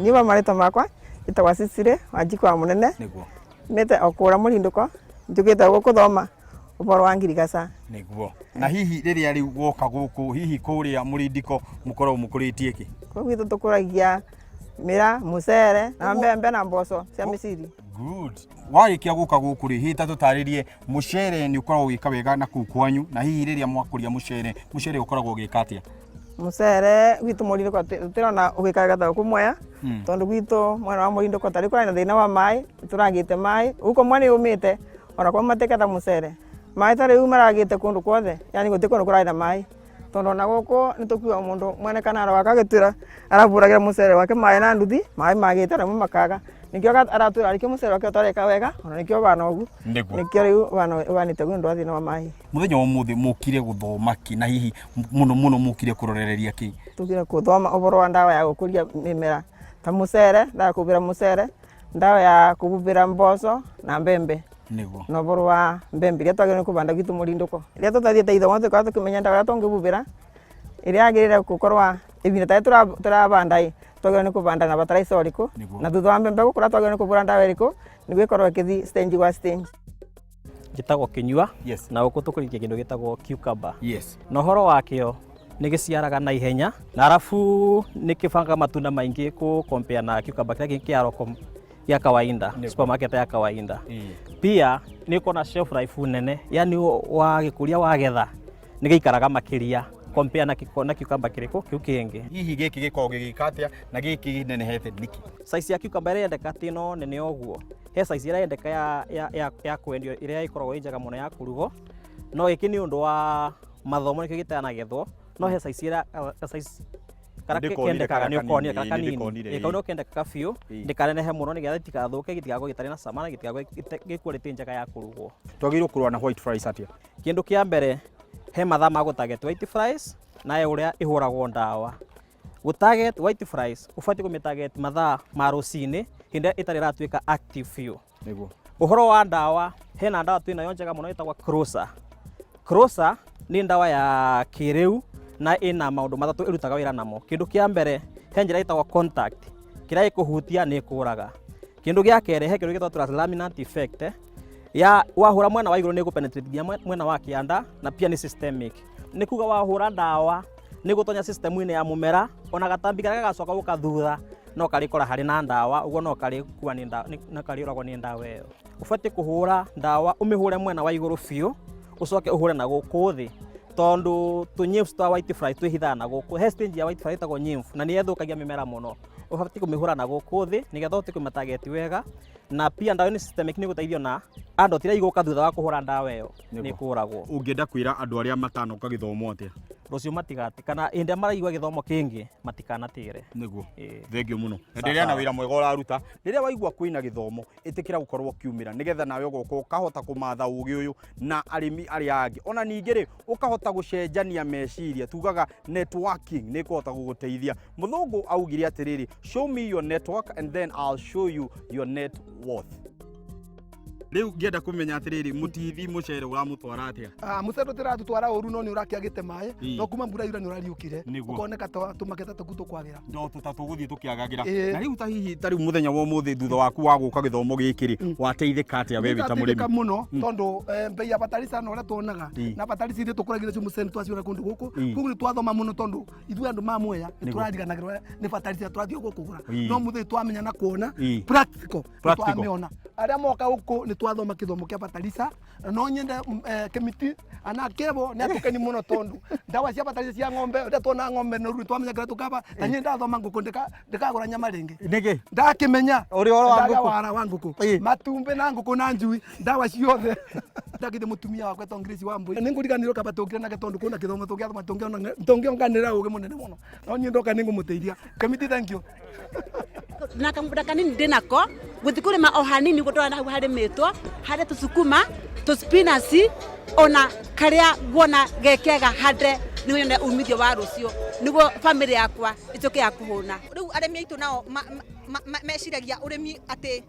Niĩ wa marĩtwa makwa njĩtagwo Cecily Wanjikũ wa Mũnene. Nĩguo. Mĩte o kũrĩa Mũrindũko, njũkĩte gũkũ gũthoma ũhoro wa ngirigaca. Nĩguo. Na hihi rĩrĩa rĩu woka gũkũ, hihi kũrĩa Mũrindiko mũkoragwo mũkũrĩtie kĩ? Kũu gwitũ tũkũragia mĩra, mũcere na mbembe na mboco cia mĩciri. Good. Warĩkia gũka gũkũ rĩ, hihi ta tũtarĩrie mũcere nĩ ũkoragwo ũgĩka wega na kũu kwanyu, na hihi rĩrĩa mwakũria mũcere, mũcere ũkoragwo ũgĩka atĩa? Mũcere gwitũ Mũrindũko tũtirona ũgĩka wega ta gũkũ Mwea, tondũ gwitũ mwena wa Mũrindũko tarĩu kũrarĩ na thĩna wa maĩ, nĩtũragĩte maĩ, gũkũ Mwea nĩ yũmĩte ona kwao matiketha mũcere. Maĩ ta rĩu maragĩte kũndũ kwothe, yani gũtirĩ kũndũ kũrarĩ na maĩ. Tondũ ona gũkũ nĩ tũkuaga mũndũ mwene kanara wake agĩtwĩra arahũragĩra mũcere wake maĩ na nduthi, maĩ magĩte ona amwe makaga. Nĩkĩo aratwĩra nĩkĩo mũcere wake ũtareka wega, ona nĩkĩo ũhana ũguo. Nĩguo. Nĩkĩo rĩu ũhanĩte ũguo nĩ ũndũ wa thĩna wa maĩ. Mũthenya wa ũmũthĩ mũkire gũthoma kĩ na hihi mũno mũno mũkire kũrorereria kĩ? Tũkire gũthoma ũhoro wa ndawa ya gũkũria mĩmera ta mũcere, ndawa ya kũhuhĩra mũcere, ndawa ya kũhuhĩra mboco na mbembe. Nĩguo. Na ũhoro wa mbembe iria twagĩrĩirwo nĩ kũhanda gwitũ mũrindũko. Rĩrĩa tũtathiĩte ithomo tũtikoragwo tũkĩmenya ndawa ĩrĩa tũngĩhuhĩra ĩrĩa yagĩrĩire gũkorwo ihinda ta rĩrĩa tũrabanda ĩ, twagĩrĩirwo nĩ kũbanda na bataraitha ũrĩkũ, na thutha wa mbembe gũkũra twagĩrĩirwo nĩ kũhũra ndawa ĩrĩkũ nĩguo ĩkorwo ĩkĩthiĩ stage gwa stage. Njĩtagwo Kĩnyua. Yes. Na gũkũ tũkũrĩtie kĩndũ gĩtagwo cucumber. Yes. Na ũhoro wakĩo nĩ gĩciaraga na ihenya na arabu nĩ kĩbangaga matunda maingĩ kũ compare na cucumber kĩrĩa kĩngĩ kĩa roko ya kawaida. Nĩguo. Supermarket ya kawaida. Ĩĩ. Pia nĩ ĩkoragwo na shelf life nene, yani wagĩkũria wagetha nĩ gĩikaraga makĩria compare na na cucumber kĩrĩkũ kĩu kĩngĩ. Hihi gĩkĩ gĩkoragwo gĩgĩka atĩa na gĩkĩ kĩnenehete nĩkĩ? Size ya cucumber ĩrĩa yendeka ti ĩno nene ũguo. He size ĩrĩa yendeka ya kwendio ĩrĩa ĩkoragwo ĩ njega mũno ya kũrugwo, no gĩkĩ nĩ ũndũ wa mathomo nĩkĩo gĩtanagethwo, no he size ĩrĩa size karĩa Nĩndĩkonire kendekaga karĩa nĩ ũkonire kanini, karĩa kanini. nĩndĩkonire, Ĩ, kau ĩĩ. nĩko kendekaga biũ, Ĩĩ. ndĩkanenehe mũno nĩgetha gĩtigathũke, gĩtigakorwo gĩtarĩ na cama na gĩtigakorwo gĩ quality njega ya kũrugwo. Twagĩrĩirwo kũrũa na white flies atĩa? Kĩndũ kĩa mbere, he mathaa ma gũ target white flies na he ũrĩa ĩhũragwo ndawa. Gũ target white flies, ũbatiĩ kũmĩ target mathaa ma rũcinĩ hĩndĩ ĩrĩa ĩtarĩ ĩratuĩka active biũ. Nĩguo. Ũhoro wa ndawa, hena ndawa twĩnayo njega mũno ĩtagwo Closer. Closer nĩ ndawa ya kĩrĩu na ĩna maũndũ matatũ ĩrutaga wĩra namo. Kĩndũ kĩa mbere, he njĩra ĩtagwo contact, kĩrĩa ĩkũhutia nĩ ĩkũraga. Kĩndũ gĩa kerĩ, he kĩndũ gĩtagwo translaminant effect, ya wahũra mwena wa igũrũ nĩ ĩgũ penetrate nginya mwena wa kĩanda na pia nĩ systemic. Nĩ kuga wahũra ndawa nĩ ĩgũtonya system-inĩ ya mũmera, ona gatambi karĩa gagacoka gũka thutha no karĩkora harĩ na ndawa, ũguo no karĩkua nĩ ndawa, no karĩũragwo nĩ ndawa ĩyo. Ũbatiĩ kũhũra ndawa, ũmĩhũre mwena wa igũrũ biũ, ũcoke ũhũre na gũkũ thĩ, tondũ tũ nymphs twa white fly twĩhithaga na gũkũ. He stage ya white fly ĩtagwo nymph na nĩyo ĩthũkagia mĩmera mũno. Ũbatiĩ kũmĩhũra na gũkũ thĩ nĩgetha ũhote kũmĩ target wega, na pia ndawa ĩyo nĩ systemic nĩ ĩgũteithia ona adult iria igũka thutha wa kũhũra ndawa ĩyo nĩ ikũragwo. Ũngĩenda kwĩra andũ arĩa matanoka gĩthomo atĩa? Rũciũ matigate, kana hĩndĩ ĩrĩa maraigua gĩthomo kĩngĩ matikanatigĩre. Nĩguo. Ĩĩ. Thengiũ mũno. Na Sawa ndĩrĩa na sawa. wĩra mwega ũraruta. Rĩrĩa waigua kwĩna gĩthomo, ĩtĩkĩra gũkorwo ũkiumĩra nĩgetha nawe ũgoka ũkahota kũmatha ũgĩ ũyũ na arĩmi arĩa angĩ. Ona ningĩ rĩ, ũkahota gũcenjania meciria, tugaga networking nĩ ĩkũhota gũgũteithia. Mũthũngũ augire atĩrĩrĩ, show me your network and then I'll show you your net worth. Rĩu ngĩenda kũmenya atĩrĩrĩ, mũtithi mũcere ũramũtwara atĩa? Ah, mũcere ndũtĩratũtwara ũru no nĩ ũrakĩagĩte maĩ. Ĩĩ. No kuma mbura yura nĩ ũrariũkire. Nĩguo. Ũkoneka ta tũmaketa tũku tũkwagĩra. No ta tũgũthiĩ tũkĩagagĩra. Ĩĩ. Na rĩu ta hihi ta rĩu mũthenya wa ũmũthĩ thutha waku wa gũka gĩthomo gĩkĩ rĩ, wateithĩka atĩa we wĩ ta Nĩndateithĩka mũrĩmi? mũno tondũ mbei ya batarisa na ũrĩa tuonaga Ĩĩ. na batarisa ithuĩ tũkũragia nacio mũcere nĩtwaciona kũndũ gũkũ. Ĩĩ. Koguo nĩtwathoma mũno tondũ ithuĩ andũ ma Mwea Nĩguo. nĩtũrariganagĩrwo nĩ batarisa tũrathiĩ gũkũ kũgũra. Ĩĩ. No mũthĩ twamenya na kuona Ĩĩ. practical Practical. nĩtwamĩona. Arĩa moka gũkũ nĩtwathoma gĩthomo kĩa batarisa na no nyende Kĩmiti ana Kebo nĩ atũkeni mũno tondũ ndawa cia batarisa cia ng'ombe ũrĩa tuona ng'ombe noru nĩtwamenya kĩrĩa tũkaba na niĩ ndathoma ngũkũ ndĩkagũra nyama rĩngĩ. Nĩkĩ? Ndakĩmenya. Ũrĩ ũhoro wa Ndagĩa ngũkũ? wara wa ngũkũ. Ĩĩ. Matumbĩ na ngũkũ na njui ndawa ciothe. Ndagithĩ mũtumia wakwa etagwo Grace Wambui. Nĩngũriganĩrwo kaba tũngĩra nake tondũ kwĩna gĩthomo tũngĩathoma tũngĩonganĩra ũgĩ mũnene mũno. No niĩ ndoka nĩngũmũteithia. Kĩmiti thank you. Na kamũgũnda kanini ndĩ nako gũthiĩ kũrĩma o hanini ũguo ndona hau harĩmĩtwo harĩ tũcukuma tũspinaci ona karĩa nguona ge kega hande nĩguo nyone umithio wa rũciũ nĩguo bamĩrĩ yakwa ĩtuĩke ya kũhũna. Rĩu arĩmi aitũ nao meciragia ũrĩmi atĩ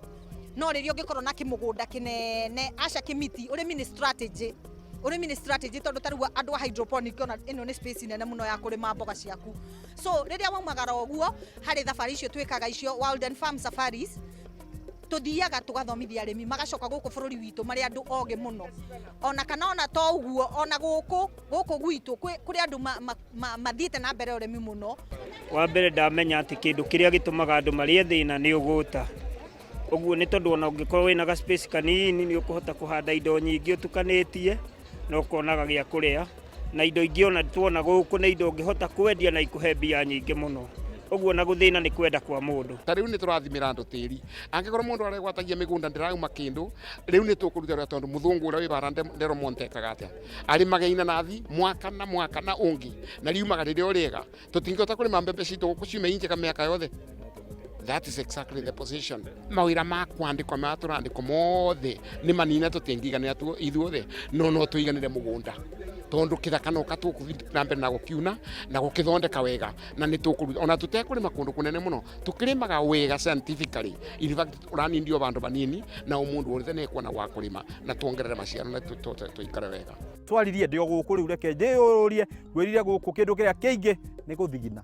no rĩrĩa ũngĩkorwo na kĩmũgũnda kĩnene, aca kĩmiti, ũrĩmi nĩ strategy. Ũrĩmi nĩ strategy, tondũ ta rĩu andũ a hydroponic, ona ĩno nĩ space nene mũno ya kũrĩma mboga ciaku. So rĩrĩa waumagara ũguo harĩ thabarĩ icio twĩkaga, icio Wild and Farm safaris, tuthiaga tugathomithia arĩmi, magacoka gũkũ bũrũri witũ marĩ andũ ogĩ mũno. Ona kana ona to ũguo, ona gũkũ gwitũ kũrĩ andũ mathiĩte na mbere ũrĩmi mũno. Wa mbere, ndamenya atĩ kĩndũ kĩrĩa gĩtũmaga andũ marĩe thĩna nĩ ũgũta. Ũguo nĩ tondũ ona ũngĩkorwo wĩna ga space kanini, nĩ ũkũhota kũhanda indo nyingĩ ũtukanĩtie na ũkonaga gĩa kũrĩa, na indo ingĩ ona tuona gũkũ nĩ indo ũngĩhota kwendia na ikũhe mbia nyingĩ mũno. Ũguo na gũthĩna nĩ kwenda kwa mũndũ. Ta rĩu nĩ tũrathimĩra andũ tĩri. Angĩkorwo mũndũ aregwatagia mĩgũnda ndĩrauma kĩndũ, rĩu nĩ tũkũruta wĩra, tondũ mũthũngũ ũrĩa wĩ bara Nderomonte ekaga atĩa? Arĩmaga inanathi mwaka na mwaka na ũngĩ, na riumaga rĩrĩa o rĩega. Tũtingĩhota kũrĩma mbembe citũ gũkũ ciume injega mĩaka yothe? That is exactly the position. Mawĩra ma kwandĩkwo maya tũrandĩkwo mothe nĩ manine, tũtingĩiganĩra ithuothe, no tũiganĩre mũgũnda, tondũ kĩthaka no katũkũthiĩ na mbere na gũkiuna na gũkĩthondeka wega, na nĩ tũkũruta ona tũtekũrĩma kũndũ kũnene mũno, tũkĩrĩmaga wega scientifically. In fact, ũranindio vandũ vanini na o mũndũ wothe nĩ ekuona gwa kũrĩma, na tuongerere maciaro na tũikare wega. Twaririe ndĩ o gũkũ rĩu, reke ndĩyũrũrie. Ngwĩrire gũkũ kĩndũ kĩrĩa kĩingĩ nĩ gũthigina.